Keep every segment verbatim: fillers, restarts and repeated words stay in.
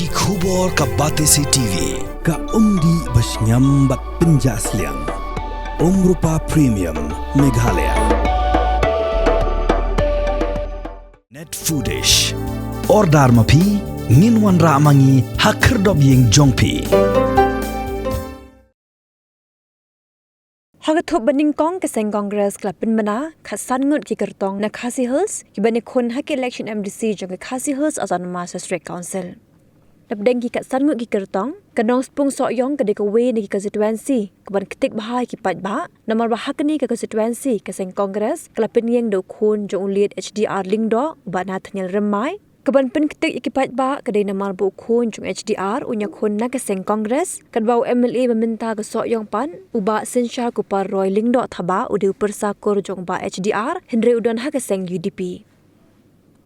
Ki khubor ka Batesi T V, ka umdih ba shngiam bad pynjah sliang. Umrupa Premium, Meghalaya. Net Foodish. Order ma phi, ngin wanrah ma ngi ha khyrdop ïing jong phi. Ha ka thup ba nyngkong, ka seng Congress ka la pynbna khatsan ngut ki kyrtong na Khasi Hills kiban ïakhun ha ka election M D C jong ka Khasi Hills Autonomous District Council. Napdeng ki khatsan ngut ki kyrtong, ka Nongspung Sohiong ka dei kawei na ki constituency kaban ktik bha ïa ki paidbah, namar ba ha kane ka constituency ka seng Congress ka la pynïeng da u khun jong u late H D R Lyngdoh, u Bah Nathaniel Rymmai. Kaban pynktik ïa ki paidbah ka dei namar ba u khun jong H D R un ïakhun na ka seng Congress, katba u M L A ba mynta ka Sohiong pat, u Bah Synshar Kupar Roy Lyngdoh Thabah, u dei u pyrsa kur jong u Bah H D R, hynrei u don ha ka seng U D P.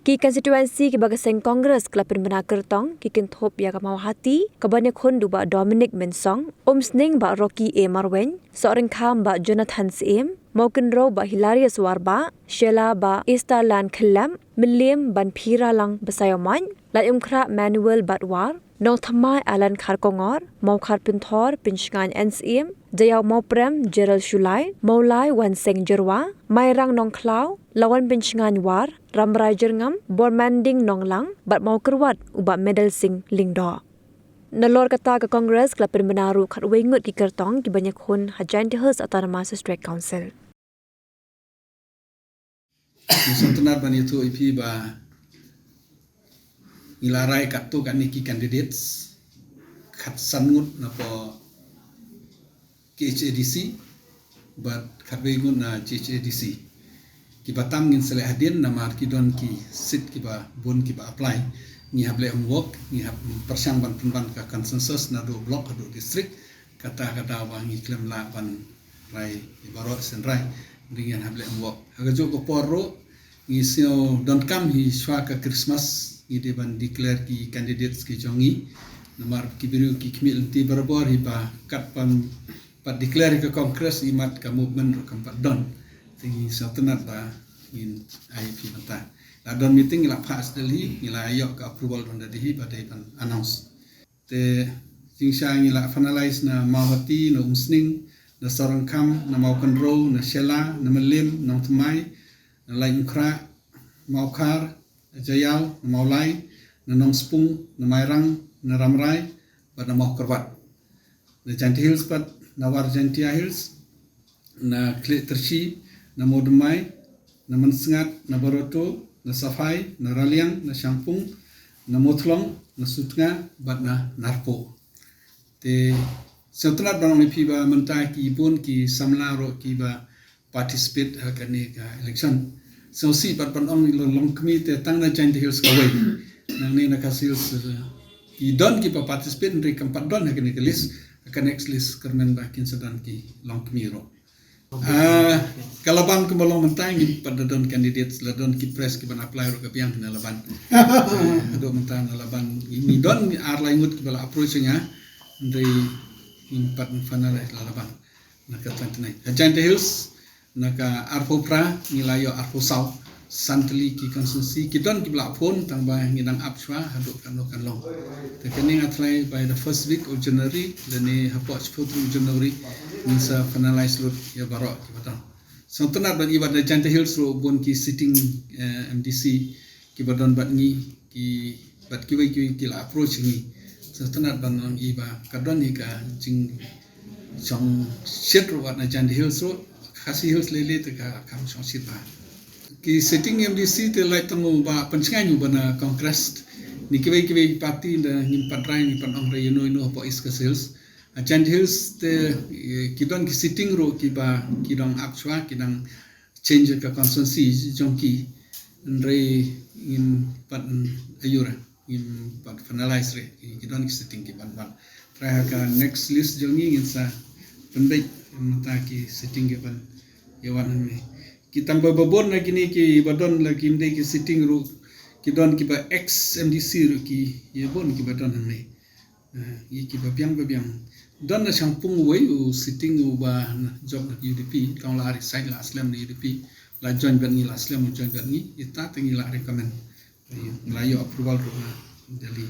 Ki constituency kiba ka seng Congress ka la pynbna kyrtong ki kynthup ïa ka Mawhati, kaban ïakhun da u Bah Dominic Mynsong, Umsning Bah Rocky A Marwein, Sohryngkham Bah Jonathan Syiem, Mawkynrew Bah Hilarius Warbah, Shella Bah Easterland Khyllem, Mylliem Bah Phiralang Basaiawmoit, Laitumkhrah Manuel Batwar, Nongthymmai Alan Kharkongor, Mawkhar Pynthor Pynshngaiñ N Syiem, Jaïaw Mawprem Gerald Shullai, Mawlai Wanseng Jyrwa, Mairang Nongkhlaw Lawan Pynshngaiñ War, Rambrai Jyrngam Bormanding Nonglang, bad Mawkyrwat u Bah Medal Singh Lyngdoh. Nalor kata, ka Congress ka la pynbna ruh khatwei ngut ki kyrtong kiban ïakhun ha Jaintia Hills Autonomous District Council. Ngi sngewtynnat ban ïathuh ïa phi ba ngi la rai katto katne ki candidates, khatsan ngut na poh K H A D C bad khatwei ngut na J H A D C. Kiba tam ngin sa leh hadien namar ki don ki seat kiba bun kiba apply. Ngi hap leh homework, ngi hap pyrshang ban pynban ka consensus naduh block haduh district. Kata ka daw ba ngi khlem lah ban rai ïa baroh shen rai. Ngi hap leh homework. Ha kajuh ka por ruh ngi sngew donkam hi shuwa ka Christmas ngi dei ban declare ki candidates ki jong ngi. Namar ki briew ki khmih lynti barabor hi ba katba pat declare hi ka Congress, imat ka movement ruh kam pat don. Te ngi sngewtynnat ba ngin ai phi mynta. La don meeting, ngi la phah sha Delhi, ngi la ïoh ka approval ruh na Delhi ba dei ban announce. Te jingshisha ngi la finalize na Mawhati, na Umsning, na Sohryngkham, na Mawkynrew, na Shella, na Mylliem, Nongthymmai, na Laitumkhrah, Mawkhar, na Jaïaw, na Mawlai, na Nongspung, na Mairang, na Rambrai bad na Mawkyrwat. Na Jaintia Hills pat, na War Jaintia Hills, na Khliehtyrshi, na Mawdymmai, na Mynsngat, na Barato, na Saphai, na Raliang, na Shangpung, na Mawthlong, na Sutnga bad na Narpuh. Te sngewtynnat ban ong ïa phi ba mynta ki bun ki samla ruh kiba participate ha kane ka election. Sngewsih pat ban ong long, long kmie te tang na Jaintia Hills kawei. Nangne na Khasi Hills, eh, ki don kiba participate hynrei kam pat don ha kane ka list, ha ka next list kyrmen ba kin sa don ki long kmie ruh. Ah, ka Laban kumba long mynta ngim pat da don candidates, la don ki press kiban apply ruh ka biang na Laban. Ah, haduh mynta na Laban ngi don ar lai ngut kiba la approach ïa nga, hynrei ngim pat finalize la Laban. Na ka twenty-nine. Ha Jaintia Hills, na ka arphew phra ngi la ïoh arphew saw. San tylli ki constituency ki don kiba la phone tang ba ngi dang ap shuwa haduh katno kan long. Te kane nga tharai by the first week of January lane hapoh shiphew tarik January ngin sa finalize lut ïa baroh kiba don. Sngewtynnat ban ïa bad na Jaintia Hills ruh bun ki sitting, eh, M D C kiba don bad ngi, ki bad kiwei kiwei ki la approach ngi. Sngewtynnat ban ong ïa ba ka don hi ka jingshongshit ruh wat na Jaintia Hills ruh, Khasi Hills lei lei te ka kam shongshit ba. Ki sitting M D C te lait tang ba pynshngaiñ ba na Congress. Ni kiwei kiwei party da ngim pat rai, ngim pat ong rai ïa no ïa no hapoh East Khasi Hills. Ha Jaintia Hills te, eh, ki don ki sitting ruh kiba ki dang ap shuwa, ki dang change ka constituency jong ki. Hynrei ngim pat, mm, aiu re, ngim pat finalize re, ki don ki sitting kiban wan. Trai ha ka next list jong ngi ngin sa pynbeit mynta ki sitting kiban ïa wan hangne. Ki tang ba, ba bun na kine kiba don la kim dei ki sitting ruh, ki don kiba ex M D C ruh ki ïa bun kiba don hangne. Eh, ïa kiba biang ba biang. Don na Shangpung uwei u sitting uba na jop na U D P, tang la resign la slem na U D P, la join bad ngi, la slem u join bad ngi, ita te ngi la recommend. Eh, la ïoh approval ruh na Delhi.